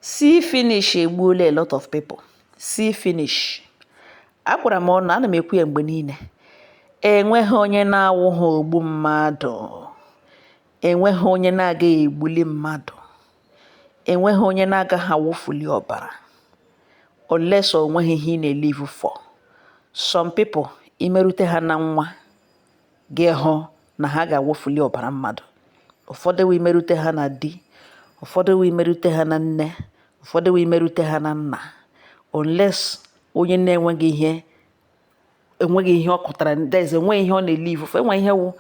See finish egbuola a lot of people. See finish. Agwara m ụnụ, ana m ekwu ya mgbe niile, enweghị onye na-awụghị ogbu mmadụ, enweghị onye na-agaghị egbuli mmadụ, enweghị onye na-agaghị awụfuli ọbara, unless o nweghị ihe ị na-elive for. Some people, imerute ha na nwa gị, hụ na ha ga-awụfuli ọbara mmadụ. Ụfọdụ wee imerute ha na di, ụfọdụ wee imerute ha na nne, ụfọdụ wee imerute ha na nna, unless onye na-enweghị ihe, enweghị ihe ọ kụtara, that is, enweghị ihe ọ na-elive for. Enwe ihe wụ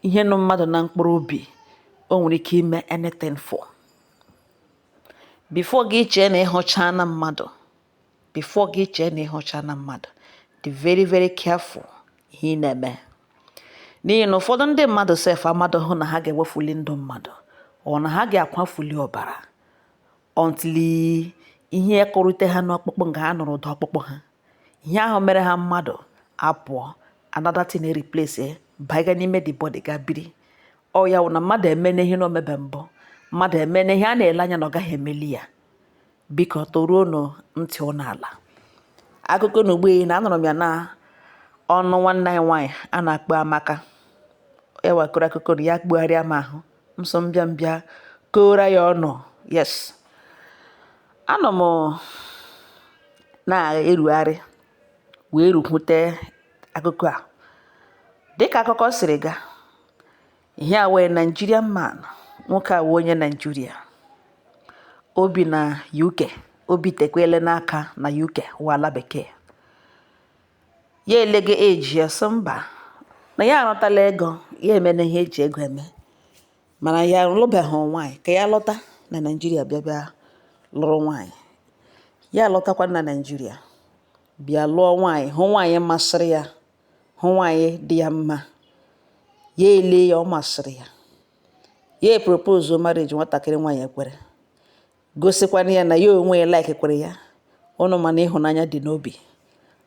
ihe nụ mmadụ na mkpụrụ obi, o nwere ike ime anything for. Before gị chee na ịhụcha na mmadụ, before gị chee na ịhụcha na mmadụ, dị very very careful ihe ị na-eme, n'ihi na ụfọdụ ndị mmadụ sef amadụghị na ha ga-ewefuli ndụ mmadụ, ọ na ha ga-akwafuli ọbara, until ihe kụrụte ha n'ọkpụkpụ, nga ha nụrụ ụda ọkpụkpụ ha, ihe ahụ mere ha mmadụ apụọ, another thing replace baiga n'ime the body ga biri. Ọ ya wụ na mmadụ emene ihe na omebe mbụ, mmadụ emene ihe a na-ele anya na ọ gaghị emeli ya. Biko, toruonụ ntị ụnụ ala. Akụkọ na ugbu na anụrụ m ya na ọnụ nwanne anyị nwaanyị a na-akpọ Amaka. Ya wakọrọ akụkọ na ya kpugharịa m ahụ nsọ, mbịa mbịa kora ya ọnụ. Yes, anọ m na-erugharị wee rukwute akụkọ a. Dịka akụkọ siri gaa, ihe a wee Nigerian man, nwoke a wee onye Nigeria, o bi na UK, o bitekwele n'aka na UK wụ ala bekee. Ya elege eji ya sị mba, na ya arụtala ego, ya emena ihe eji ego eme, mana ya alụbeghị nwaanyị, ka ya lọta na Nigeria bịa bịa lụrụ nwaanyị. Ya alọtakwa na Nigeria bịa lụọ nwaanyị, hụ nwaanyị masịrị ya, hụ nwaanyị dị ya mma. Ya ele ya, ọ masịrị ya, ya propose marriage. Nwatakịrị nwaanyị ekwere, gosikwana ya na ya onwe ya like kwere ya. Ụnụ mana ịhụnanya dị n'obi,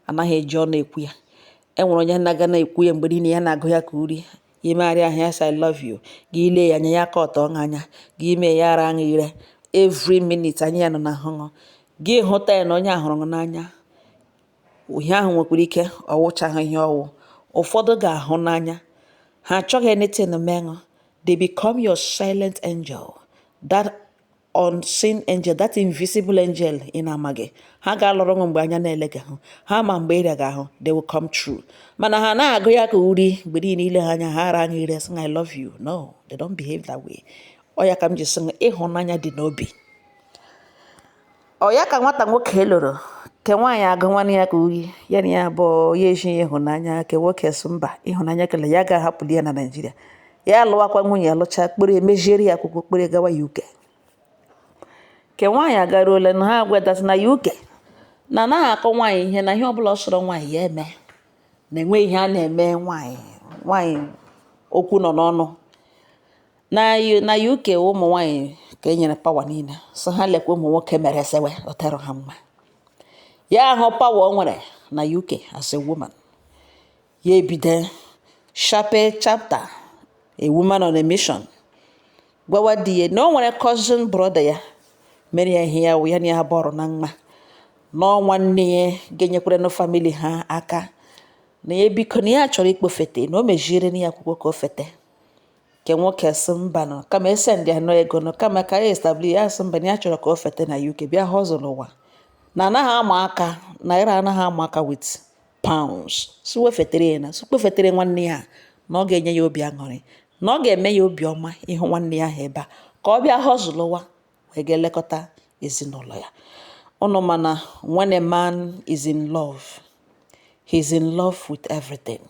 anaghị eji ọnụ ekwu ya. E nwere onye na-aga na-ekwu ya mgbe niile, ya na-agụ ya ka uri. Imegharị ahụ, ya sị, "I love you." Gị ile ya anya, ya aka ọtọ ọṅụ anya gị, ime ya ara aṅụ ire. Every minute anya ya nọ na ahụ gị, hụta ya na onye a hụrụ n'anya. Ihe ahụ nwekwara ike ọwụchaghị ihe ọwụ. Ụfọdụ ga-ahụ n'anya, ha achọghị anything menụ. They become your silent angel, that unseen angel, that invisible angel ị na-amaghị. Ha ga-alọrọ mgbe anya na-ele gị ahụ, ha ma mgbe ịrịa gị ahụ, they will come true. Mana ha na-agụ ya ka uri mgbe niile. Ile ha anya, ha ara anya ire, sị, "I love you." No, they don't behave that way. Ọ ya ka m ji sị ịhụnanya dị n'obi. Ọ ya ka nwata nwoke lụrụ ke nwaanyị, agụ nwanne ya ka uri, ya na ya abụọ ya eji ịhụnanya. Ke nwoke sị mba, ịhụnanya kele ya ga-ahapụli ya na Naịjirịa, ya alụwakwa nwunye ya, lụchaa, kpere emeziere ya akwụkwọ, kpere gawa UK. Ke nwaanyị agaruola na ha agwadatị na UK na anaghị akọ nwaanyị ihe, na ihe ọbụla ọ sọrọ nwaanyị ya eme, na enwe ihe a na-eme nwaanyị. Nwaanyị okwu nọ n'ọnụ na UK. Ụmụ nwaanyị ka e nyere power niile, so ha lekwa ụmụ nwoke mere esewe oterụ ha mma. Ya ahụ power o nwere na UK as a woman, ya ebido sharpe chapter, a woman on a mission, gwawa di ya na o nwere cousin brother ya mere ya ihe ya wụ ya na ya bọrọ na mma n'ọnwa, nne ya ga-enyekwara na family ha aka, na ya biko, na ya chọrọ ikpofete, na o meziere na ya akwụkwọ ka o fete. Nke nwoke sị mba, nọ kama esend ya nọ ego, nọ kama ka ya establish. Ya sị mba, na ya chọrọ ka o fete na UK bịa hustle ụwa, na anaghị ama aka naira, anaghị ama aka with pounds. Si wefetere ya, na si kpofetere nwanne ya, na ọ ga-enye ya obi aṅụrị, na ọ ga-eme ya obi ọma ịhụ nwanne ya ahụ ebe a, ka ọ bịa hustle ụwa wee ga-elekọta ezinụlọ ya. Ụnụ mana when a man is in love, he's in love with everything.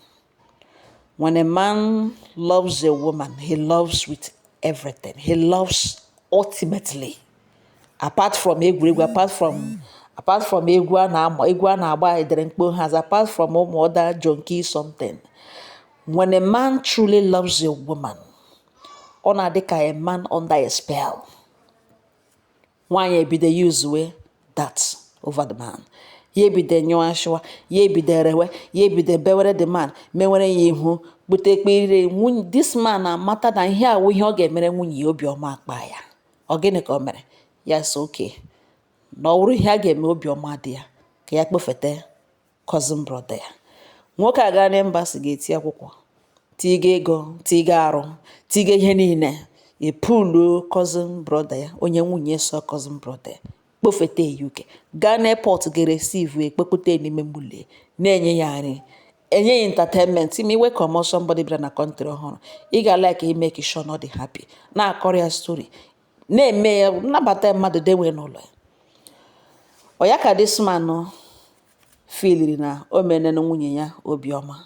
When a man loves a woman, he loves with everything. He loves ultimately, apart from egwuregwu, apart from egwu a na-ama, egwu a na-agba edere mkpo hazi, apart from ụmụ other junky something. When a man truly loves a woman, ọ na-adị ka a man under a spell. Nwaanyị ebido use we that over the man, ya ebido nyụọ ashịwa, ya ebido rewe, ya ebido bewere the man, mewere ya ihu kpute ekpere nwunye. This man amata na ihe awụ ihe ọ ga-emere nwunye ya obiọma akpa ya. Ọ gịnị ka o mere? Ya sị okay. Na ọ wụrụ ihe a ga-eme, obiọma dị ya ka ya kpofete cousin brother ya. Nwoke a gaa n'embassy, ga-eti akwụkwọ, tiga ego, tiga arụ, tiga ihe niile, epuluo cousin brother ya, onye nwunye so cousin brother ya kpofete UK, gaa n'airport, ga-receive, ekpokpute n'ime mgbule, na-enye ya nri, enye ya entertainment. Ime iwe come, somebody bịara na country ọhụrụ, ị ga-like ime sure na ọ dị happy, na-akọrọ ya story, na-eme ya nnabata mmadụ denwe n'ụlọ ya. Ọ ya ka this man feeliri na o menene nwunye ya obiọma.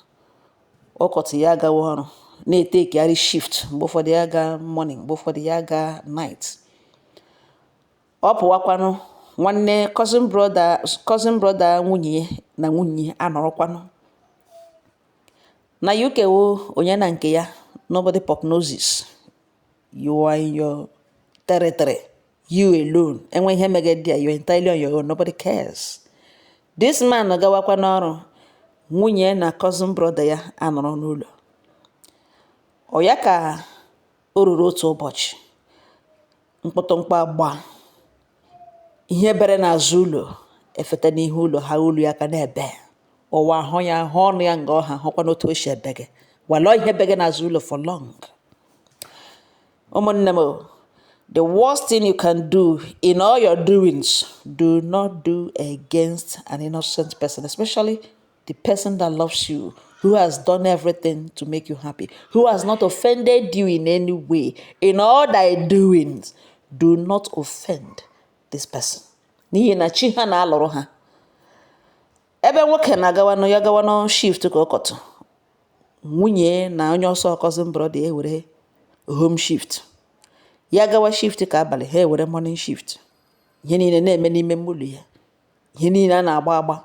Ụkọtụ ya agawa ọrụ, na-etekigharị shift, mgbe ụfọdụ ya gaa morning, mgbe ụfọdụ ya gaa night. Ọ pụwakwanụ, nwanne cousin brother nwunye ya na nwunye ya anọrọkwanụ na UK wo onye na nke ya. Nobody poke noses. You are in your territory, you alone. Enwe ihe mege there, you entirely on your own, nobody cares. This man gawakwa n'ọrụ, nwunye na cousin brother ya anọrọ n'ụlọ. Ọ ya ka o ruru otu ụbọchị, mkpụtụmkpụ agba, ihe bere n'azụ ụlọ efete n'ihu ụlọ ha, olu ya ka na-ebe. Ụwa ahụ ya, hụ ọnụ ya nga ọha, hụkwa n'otu o si ebe gị walọ ihe bege n'azụ ụlọ for long. Ụmụnne m, the worst thing you can do in all your doings, do not do against an innocent person, especially the person that loves you, who has done everything to make you happy, who has not offended you in any way. In all thy doings, do not offend this person, n'ihi na chi ha na-alụrụ ha. Ebe nwoke na-agawanụ, ya gawanụ shift ka ụkọtụ, nwunye na onye ọsọ cousin brother ewere home shift. Ya gawa shift ka abalị, ha ewere morning shift. Ihe niile na-eme n'ime ụlọ ya, ihe niile a na-agba agba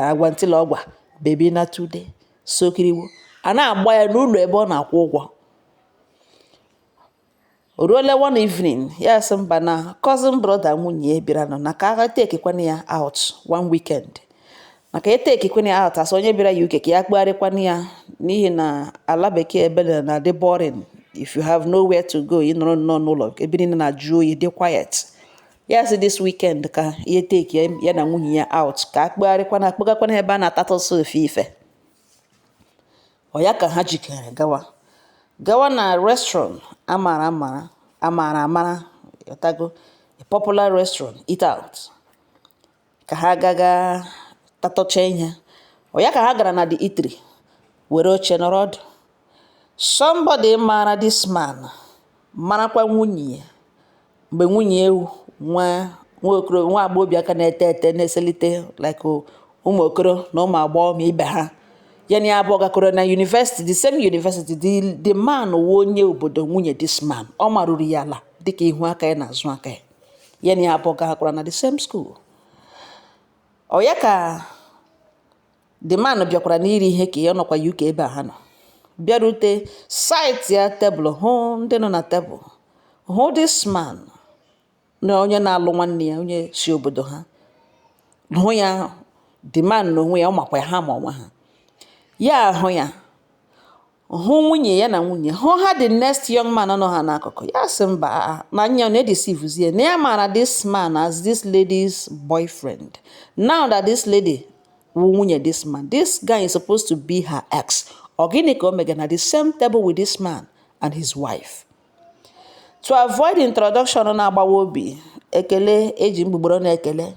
agwa ntịla ọgwa bebi na tude sokiriwo a na-agba ya n'ụlọ ebe ọ na-akwụ ụgwọ. O ruola one evening, ya sị mba, na cousin brother nwunye bịara nọ na ka agha tekekwana ya out one weekend, maka etekekwana ya out, asị onye bịara UK ka ya kpegharịkwana ya, n'ihi na ala bekee ebe na-adị boring if you have nowhere to go. Ị nọrọ nnọọ n'ụlọ, ebe niile na-ajụ oyi, dị quiet. Ya sị this weekend ka ya take ya na nwunye ya out, ka akpegharịkwana, akpegakwana ebe a na-atatụsụ ofe ife. Ọ ya ka ha jikere gawa na restaurant amara amara amara amara, yotago, a popular restaurant, eat out, ka ha gaga tatọcha ihe. Ọ ya ka ha gara na the eatery, were oche nọrọ ọdụ. Somebody mara this man, marakwa nwunye ya mgbe nwunye nwa nwa okoro, nwa agbọghọbịa aka na-ete ete, na-eselite like ụmụ okoro na ụmụ agbọghọ ibe ha. Ya na ya abụọ gakọrọ na university, the same university. The man wụ onye obodo nwunye this man. Ọ marụrụ ya ala dịka ihu aka ya na azụ aka ya. Ya na ya abụọ gakwara na the same school. Ọ ya ka the man bịakwara n'iri ihe ka ya nọkwa UK ebe a ha nọ, bịarute site ya tebụl, hụ ndị nọ na tebụl, hụ this man na onye na-alụ nwanne ya, onye si obodo ha. Hụ ya, the man na onwe ya, ọ makwa ya, ha ma onwe ha. Ya ahụ ya, hụ nwunye ya na nwunye, hụ ha, the next young man nọ ha n'akụkụ. Ya sị mba, na anya na-edeceivezie, na ya maara this man as this lady's boyfriend. Now that this lady wụ nwunye this man, this guy is supposed to be her ex. Ọ gịnị ka o mega na the same table with this man and his wife? To avoid introduction na-agbawa obi, ekele eji mgbugboro na-ekele,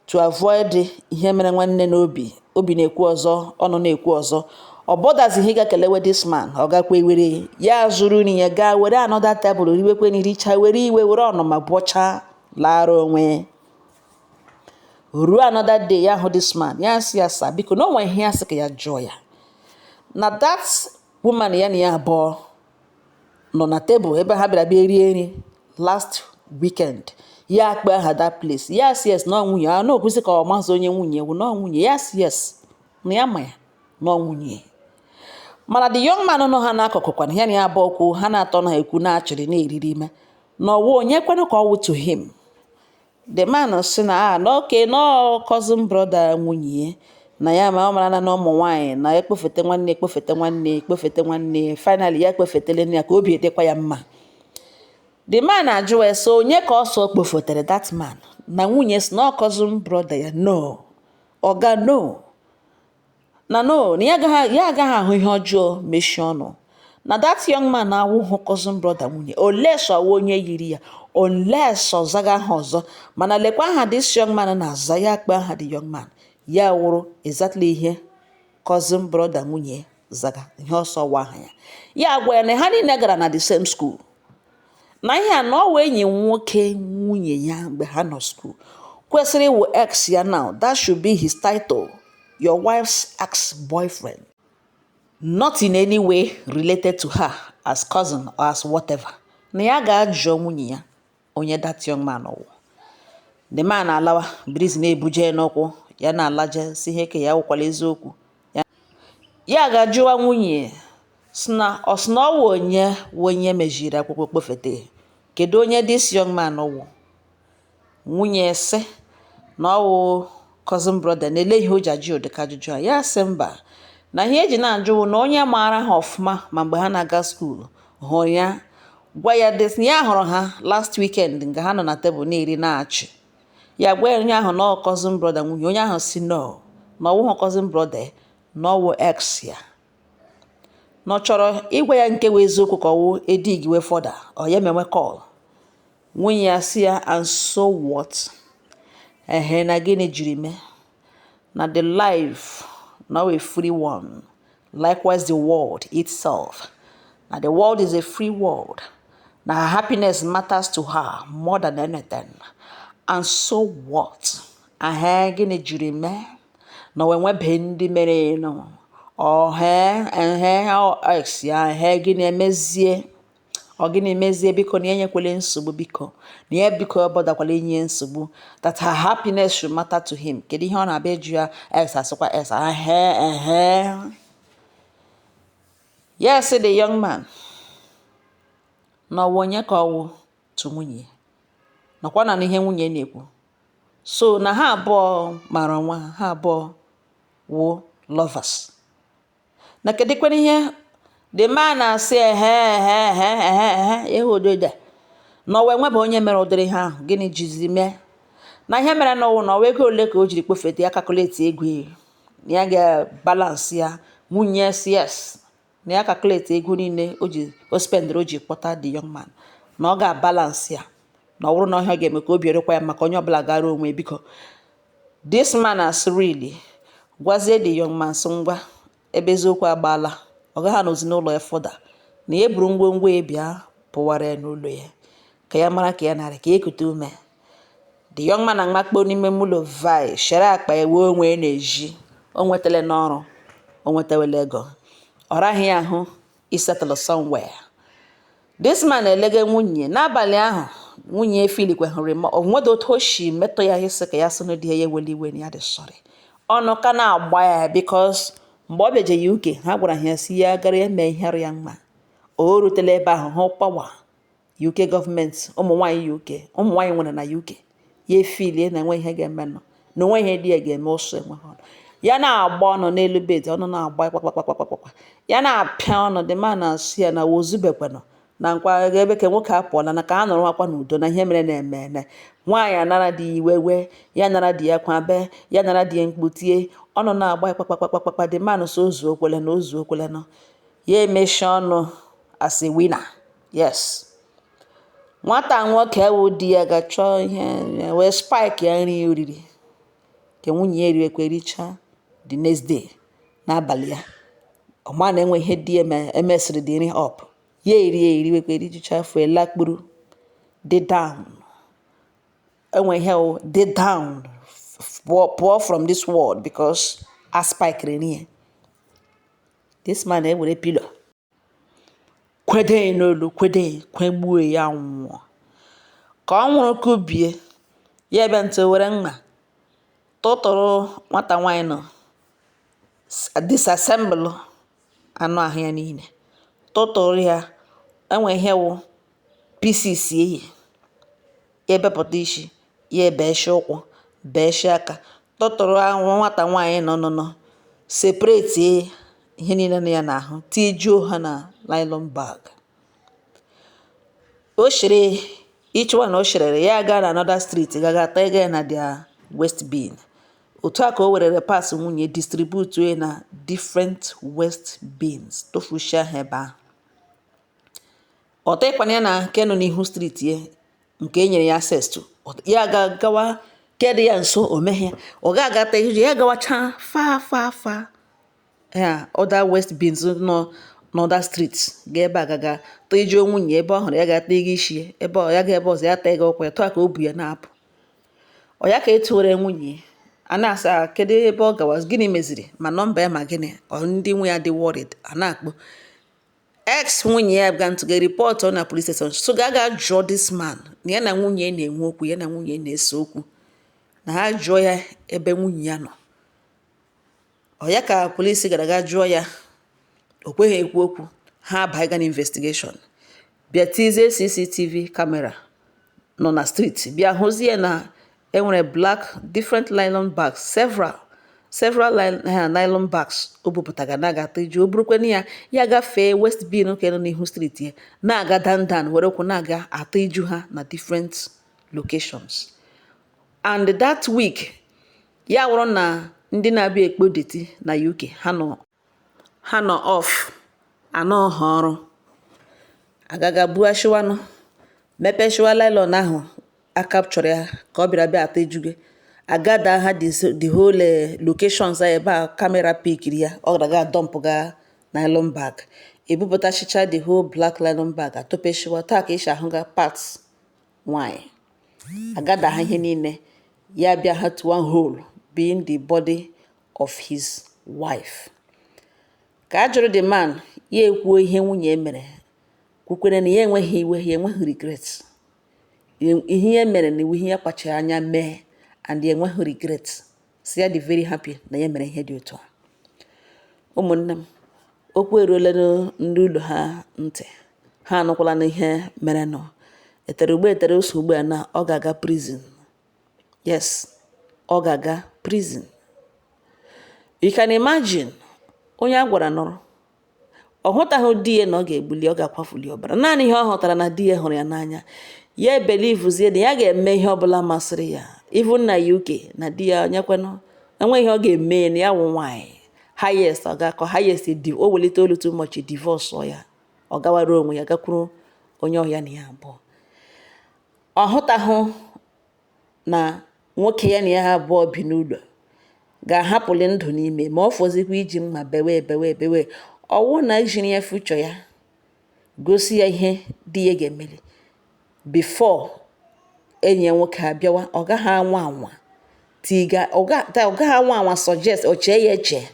to avoid ihe mere nwanne n'obi, obi na-ekwu ọzọ, ọnụ na-ekwu ọzọ, ọ bọdazighị ịga kelewe this man. Ọ gakwa ewere ya zụrụ nri ya, gaa were another table, riwekwe nricha, were iwe, were ọnụma bụọcha, lara onwe. Ruo another day, ya hụ this man, ya sị ya, "Sir, biko, na o nwere ihe." Ya sị ka ya jụọ ya na that woman ya na ya abụọ nọ na tebụl ebe ha bịara bịa rie nri last weekend. Ya akpa aha that place. Ya sị yes, na ọ nwunye ya. Na okwusi ka ọ mazụ onye nwunye wụ, na ọ nwunye ya. Sị yes, na ya ma ya, na ọ nwunye. Mana the young man nọ ha n'akụkụ kwana, ya na ya abụọ kwu, ha na-atọ na-ekwu, na-achịrị, na-eriri ime na ọwụ onye kwenụ ka ọ wụ to him. The man sị na ah, na okay, na cousin brother nwunye ya, na ya ma ọ mara na ụmụ nwaanyị na ekpofete nwanne, ekpofete nwanne, ekpofete nwanne. Finally ya ekpofetele ya ka obi dịkwa ya mma. The man ajụwa sị onye ka ọsọ kpofotere that man, na nwunye sị na ọ cousin brother ya. No, oga, no, na no, na ya agaghị ahụ ihe ọjọọ mechie ọnụ, na that young man awụhụ cousin brother nwunye, unless ọwụ onye yiri ya, unless ọ zaga aha ọzọ. Mana lekwa aha this young man na-aza, ya akpa aha the young man, ya wụrụ exactly ihe cousin brother nwunye zaga, ihe ọsọ wa aha ya. Ya gwa ya na ha niile gara na the same school, na ihe a na ọ wụ enyi nwoke nwunye ya mgbe ha nọ school, kwesịrị ịwụ ex ya. Now that should be his title, your wife's ex-boyfriend, not in any way related to her as cousin or as whatever. Na ya ga-ajụọ nwunye ya onye that young man wụ. The man alawa, breeze na-ebuje n'ụkwụ ya, na-alaje si ihe ke ya wụkwala eziokwu. Ya ga-ajụwa nwunye sị na ọ sị na ọ wụ onye wụ onye mejiri akwụkwọ kpofete, kedu onye this young man wụ? Nwunye sị na ọ wụ cousin brother, na-ele ihe o ji ajụ ụdịka ajụjụ a. Ya sị mba, na ihe eji na-ajụ wụ na onye maara ha ọfụma ma mgbe ha na-aga school hụrụ ya, gwa ya this, ya hụrụ ha last weekend nga ha nọ na tebụl na-eri na-achị. Ya gwa ya onye ahụ na ọ cousin brother nwunye. Onye ahụ si no, na ọ wụghị cousin brother, na ọ wụ ex ya, na ọ chọrọ ịgwa ya nke wụ eziokwu ka ọ wụ edigiwe further ọ ya menwe call. Nwunye ya si ya, "And so what?" Ehe, na gịnị jiri mee na the life na a free one, likewise the world itself, na the world is a free world, na her happiness matters to her more than anything. And so what? Ehe, gịnị jiri mee na o enwebe ndị mere nụ ọhe? Ehe, ex ya. Ehe, gịnị emezie? Ọ gịnị mezie? Biko, na ya enyekwala nsogbu, biko, na ya biko bọdakwala inye nsogbu, that her happiness should matter to him. Kedu ihe ọ na-abịa ịjụ ya? Ex asịkwa ex. Ehe, ehe. Yes, the young man na ọwụ onye ka ọwụ tụ nwunye nakwa na ihe nwunye na-ekwu, so na ha abụọ mara onwe ha, ha abụọ wụ lovers. Na kedụkwana ihe the man na-asị? Ehe, ehe, ehe, ehe, ehe, ihe ododo na ọwa enwebe onye mere ụdịrị ihe ahụ. Gịnị jizi mee na ihe mere n'ụwa na ọwa ego ole ka o jiri kpofete ya, calculate ego ya, na ya ga-balance ya? Nwunye si yes, na ya calculate ego niile o ji o spendịrị o ji kpọta the young man, na ọ ga-balance ya, na ọ bụrụ na ọhịa ga-eme ka obi erukwa ya maka onye ọbụla gara onwe. Biko, this man as really gwazie the young man sị ngwa, ebe eziokwu agbaala, ọ gaghị anọzi n'ụlọ ya further, na ya eburu ngwongwo ya bịa pụwara ya n'ụlọ ya, ka ya mara ka ya narị ka ya ekute ume. The young man amakpo n'ime ụlọ vai shere akpa ya wee onwe na-eji o nwetala n'ọrụ, o nwetawela ego, ọ raghị ya ahụ isettle somewhere. This man elege nwunye n'abalị ahụ. Nwunye efilikwehụrụ ma o nwedo otu o si metụ ya isi ka ya sị na di ya ewela iwe, na ya dị sorry. Ọnụ ka na-agba ya because mgbe ọ bịaje UK, ha gwara ya si ya gara eme ihe ya mma. O rutela ebe ahụ hụ power UK gọọmenti, ụmụ nwaanyị UK, ụmụ nwaanyị nwere na UK, ya efilie na enwe ihe ga-eme nọ na onwe ihe di ya ga-eme ụsọ enweghị ọnụ. Ya na-agba ọnụ n'elu bed, ọnụ na-agba kpakpakpakpakpakpa, ya na-apịa ọnụ. The man na-asị ya na wozubekwanụ na nkwa ebe ka nwoke apụọla, na ka ha nọrọ akwa n'udo, na ihe mere na-eme eme. Nwaanyị anara di iwe wee ya nara di ya kwa bee ya nara di ya mkpu tie, ọnụ na-agba kpakpakpakpakpa. The man so ozu okwele na ozu okwele nọ ya emechie ọnụ as a winner. Yes, nwata nwoke wụ di ya ga-achọ ihe wee spike ya nri oriri nke nwunye ya eriwekwe richaa. The next day n'abalị ya, ọ ma na enwe ihe di ya emesịrị the nri up, ya erie, eriwekwe, rijucha afọ, elakpuru dị down. Enwe ihe wụ dị down, pụọ from this world because a spikere nri ya. This man ewere pillow kwede ya n'olu, kwede ya, kwegbuo ya, nwụọ. Ka ọ nwụrụ kubie ya, ebe ntị were mma tụtụrụ nwata nwaanyị nọ, disassemble anụ ahụ ya niile, tụtụrụ ya, enwe ihe wụ pieces eyi ya, ebepụta isi ya, ebeshi ụkwụ, beshi aka, tụtụrụ nwata nwaanyị nọ nọ nọ, separate ihe niile nọ ya n'ahụ, tijuo ha na nylon bag. O shere ịchụwa na o sherere ya gaa na another street, gaga tega ya na their waste bin. Otu a ka o werere parts nwunye distribute na different waste bins, tụfuchia ha ebe ahụ. Ọ tịkwana ya na nke nọ n'ihu street ya, nke e nyere ya access to, ya ga gawa nke dị ya nso. O meghe, ọ ga-agata ije ya gawacha far, far, far ya, other waste bins nọ n'other streets, ga ebe a gaga tịjuo nwunye. Ebe ọ hụrụ ya ga-ata ego isi, ebe ọ ya ga, ebe ọzọ ya ta ego ụkwụ ya. Tụọ ka o bu ya na-apụ, ọ ya ka etowere nwunye a na-asa, kedu ebe ọ gawa, gịnị meziri, ma nọmba ya, ma gịnị. Ọ ndị nwe ya dị worried, a na-akpọ ex nwunye ya ga ntụ report na police station, so ga ga jụọ this man na ya na nwunye na-enwe okwu, ya na nwunye na-ese okwu, na ha jụọ ya ebe nwunye ya nọ. Ọ ya ka polisi gara ga jụọ ya, o kweghị ekwu okwu. Ha abanye na investigation, bịa tizie CCTV camera nọ na street, bịa hụzie na enwere black different nylon bags, several several nylon bags o bupụtaga na aga iju. O burukwana ya, ya gafee waste bin nke nọ n'ihu street ya, na-aga down down, were ụkwụ na-aga atọ iju ha na different locations. And that week ya wụrụ na ndị na-abịa ekpo dirty na UK ha nọ off, anọ ha ọrụ, agaga bughashiwanụ, mepeshiwa nylon ahụ a capture ya ka ọ bịara bịa atọ ijuge, agada ha the whole locations ebe a camera pickiri ya. Ọ gara ga dump ga nylon bag, ebupụtachicha the whole black nylon bag, atọpeshiwa. Taa ka esi ahụ ga parts nwanyị, agada ha ihe niile, ya bịa ha to one hole being the body of his wife. Ka a jụrụ the man, ya ekwuo ihe nwunye mere, kwukwere na ya enweghị iwe, ya enweghị regret, ihe ya mere na ihe ya kpachara anya mee, and ya enweghị regret, si ya dị very happy na ya mere ihe dị otu a. Ụmụnne m, okwu eruola ndị ụlọ ha ntị, ha anụkwala n'ihe merenụ. Etere ugbo etere ose, ugbu a na ọ ga-aga prison. Yes, ọ ga-aga prison. You can imagine, onye a gwara nụrụ, ọ hụtaghị di ya na ọ ga-egbuli, ọ ga-akwafuli ọbara. Naanị ihe ọ hụtara na di ya hụrụ ya n'anya, ya ebelievezie na ya ga-eme ihe ọbụla masịrị ya, even na UK na di ya nyekwanụ enweghị ihe ọ ga-eme na ya wụ nwaanyị. Highest ọ ga-akọ, highest o welite olu too much, divorce ya, ọ gawara onwe ya, gakwuru onye ọhịa na ya abụọ. Ọ hụtahụ na nwoke ya na ya abụọ bi n'ụlọ ga-ahapụli ndụ n'ime, ma ọ fọzikwa iji mma bewe bewe bewe. Ọwụ na ejiri ya future ya gosi ya ihe di ya ga-emeli before enyi ya nwoke abịawa, ọ gaghị anwa anwa tiga, ọ gaghị anwa anwa suggest, o chee ya eche.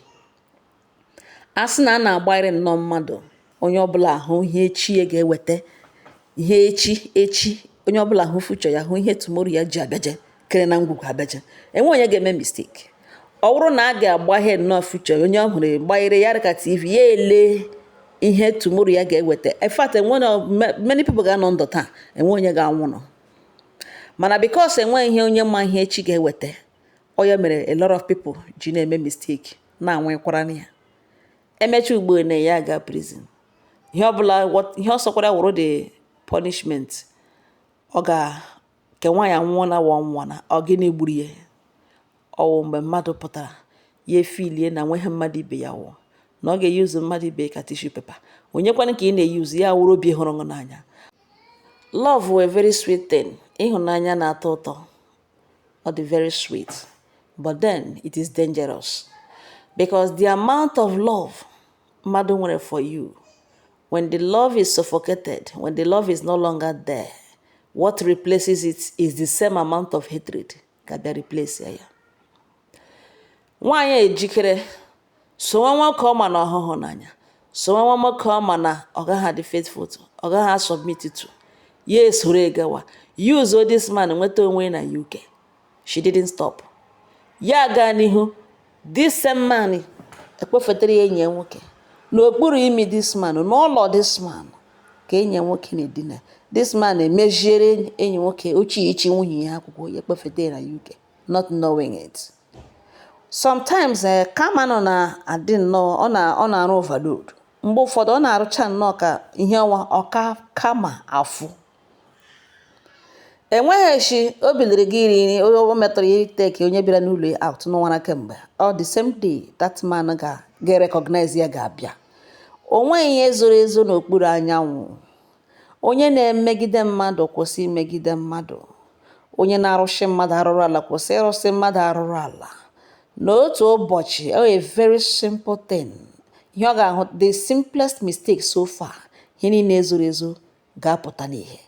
A sị na a na-agbari nnọọ mmadụ, onye ọbụla ahụ ihe echi ya ga-eweta, ihe echi echi, onye ọbụla hụ future ya, hụ ihe tomorrow ya ji abịaje kere na ngwugwu abịaje, enwe onye ga-eme mistake. Ọ bụrụ na a ga-agbaghe nnọọ future onye ọ hụrụ, gbanyere ya ka TV, ya ele ihe tomorrow ya ga-eweta. In fact, enwe many people ga-anọ ndụ taa, enwe onye ga-anwụ nọ. Mana because enweghị ihe onye ma ihe echi ga-eweta, ọ ya mere a lot of people ji na-eme mistake, na-anwụkwara ya. Emecha ugbo na ya aga prison, ihe ọbụla, ihe ọ sọkwara wụrụ the punishment, ọ ga nke nwaanyị anwụọla wa ọnwụọla. Ọ gịnị gburu ya? Ọwụ mgbe mmadụ pụtara, ya efeelie na nweghị mmadụ ibe ya wụ na ọ ga-eyuzu mmadụ ibe ka tissue paper. Onye kwanụ ka ị na-eyuzu ya wụrụ obi hụrụ gị n'anya? Love wụ a very sweet thing. Ịhụnanya na-atọ ụtọ, ọ dị very sweet, but then it is dangerous, because the amount of love mmadụ nwere for you, when the love is suffocated, when the love is no longer there, what replaces it is the same amount of hatred ga-abịa replace ya. Nwaanyị ejikere sowe nwoke ọ ma na ọhụhụ n'anya, sowe nwa nwoke ọ ma na ọ gaghị adị faithful to, ọ gaghị submit to ya, esoro gawa use this man nweta onwe na UK. She didn't stop. Ya gaa n'ihu, this same man ekpefetara ya enyi ya nwoke n'okpuru imi this man, n'ụlọ this man ka enyi ya nwoke na-edina. This man emeziere enyi nwoke ochie ichi nwunye ya akwụkwọ, ya ekpefete ya na UK, not knowing it. Sometimes kama nọ na-adị nnọọ, ọ na-arụ overload. Mgbe ụfọdụ ọ na-arụcha nnọọ ka ihe ọnwa ọka kama afụ. Enweghị echi o biliri gị iri nri, o metụrụ ya itake onye bịara n'ụlọ ya out n'ụwara kemgbe. Ọ the same day that man ga ga-recognize ya ga-abịa. O nweghị ihe zoro ezo n'okpuru anyanwụ. Onye na-emegide mmadụ, kwụsị imegide mmadụ. Onye na-arụsị mmadụ arụrụ ala, kwụsị ịrụsị mmadụ arụrụ ala. N'otu ụbọchị, a very simple thing, ihe ọ ga-ahụ, the simplest mistake so far, ihe niile zoro ezo ga-apụta n'ihe.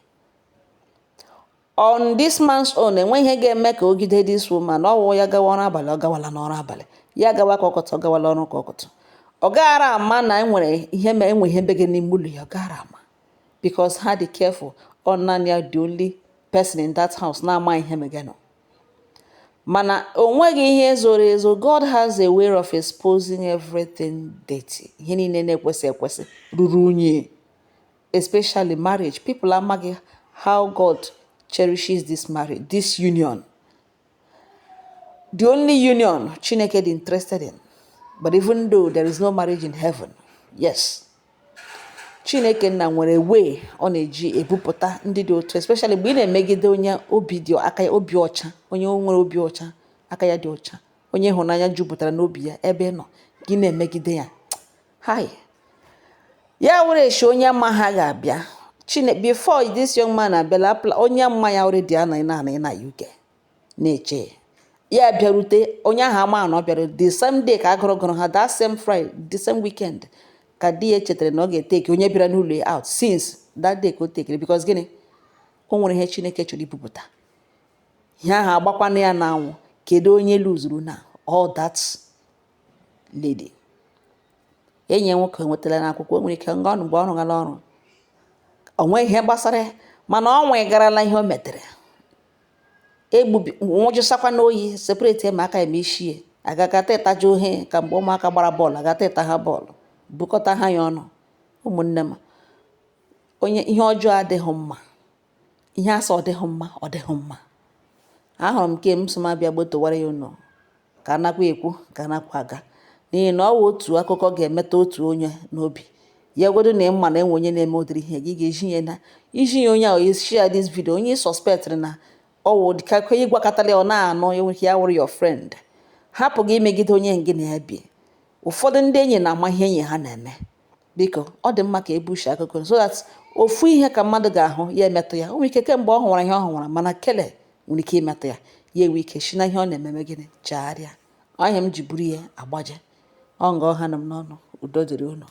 On this man's own, enweghị ihe ga-eme ka o gide this woman. Ọwụ ya gawa ọrụ abalị, ọ gawala n'ọrụ abalị. Ya gawa ka ọkọtọ, ọ gawala ọrụ ka ọkọtọ. Ọ gaghara ama na enwere ihe ma enwe ihe mbege n'ime ụlọ ya. Ọ gaghara ama because ha dị careful. Ọ naanị ya, the only person in that house na-ama ihe megenụ. Mana o nweghị ihe zoro ezo. God has a way of exposing everything dirty, ihe niile na-ekwesị ekwesị, ruru unyi, especially marriage. People amaghị how God cherishes this marriage, this union, the only union Chineke dị interested in. But even though there is no marriage in heaven, yes, Chineke nna nwere way ọ na-eji ebupụta ndị dị otu, especially mgbe ị na-emegide onye obi dị aka ya obi ọcha, onye nwere obi ọcha, aka ya dị ọcha, onye ịhụnanya jupụtara n'obi ya ebe ị nọ, gị na-emegide ya. Hai, ya were eshi onye ma ha ga-abịa Chine. Before this young man abịala, onye mma ya already anọ na na UK na-eche ya bịarute. Onye ahụ ama na ọ bịara the same day ka agụrụ gụrụ ha, that same Friday, the same weekend, ka di ya chetara na ọ ga-etake onye bịara n'ụlọ ya out. Since that day ka o tekere, because gịnị? O nwere ihe Chineke chọrọ ibupụta. Ihe ahụ agbakwana ya n'anwụ. Kedu onye luzuru na all that? Lady, enyi ya nwoke nwetara n'akwụkwọ. O nwere ike nga ọnụ mgbe ọ rụgara ọrụ, o nweghị ihe gbasara ya, mana ọ nwegarala ihe o metere egbubi nwụjụsakwa n'oyi separate ma aka ya ma isi ya agagata ịtaja ohe ka mgbe ụmụaka gbara bọọlụ agata ịta ha bọọlụ, bukọta ha ya ọnụ. Ụmụnne m, onye ihe ọjọọ adịghị mma, ihe asọ ọ dịghị mma, ọ dịghị mma. Ahụrụ m nke m so m abịa gbotowara ya unu ka a nakwa ekwu, ka a nakwa aga, n'ihi na ọ wụ otu akụkọ ga-emetụ otu onye n'obi ya godo na ịma na enwe onye na-eme ụdịrị ihe gị ga-eji ya na iji ya onye ahụ share this video. Onye suspectịrị na ọ wụ ka ịgwakọtala ya, ọ na-anụ ya, nwere ike ya wụrụ your friend. Hapụ gị imegide onye gị na ya bi. Ụfọdụ ndị enyi na-ama ihe enyi ha na-eme. Biko, ọ dị mma ka e bushie akụkọ so that ofu ihe ka mmadụ ga-ahụ ya emetụ ya. O nwere ike kemgbe ọ hụwara ihe ọ hụwara, mana kele nwere ike imetụ ya, ya enwe ike si na ihe ọ na-ememe gịnị chegharịa. Ọ ihe m ji buru ya agbaje ọ nga ọha nọ m n'ọnụ. Udo dịrị unu.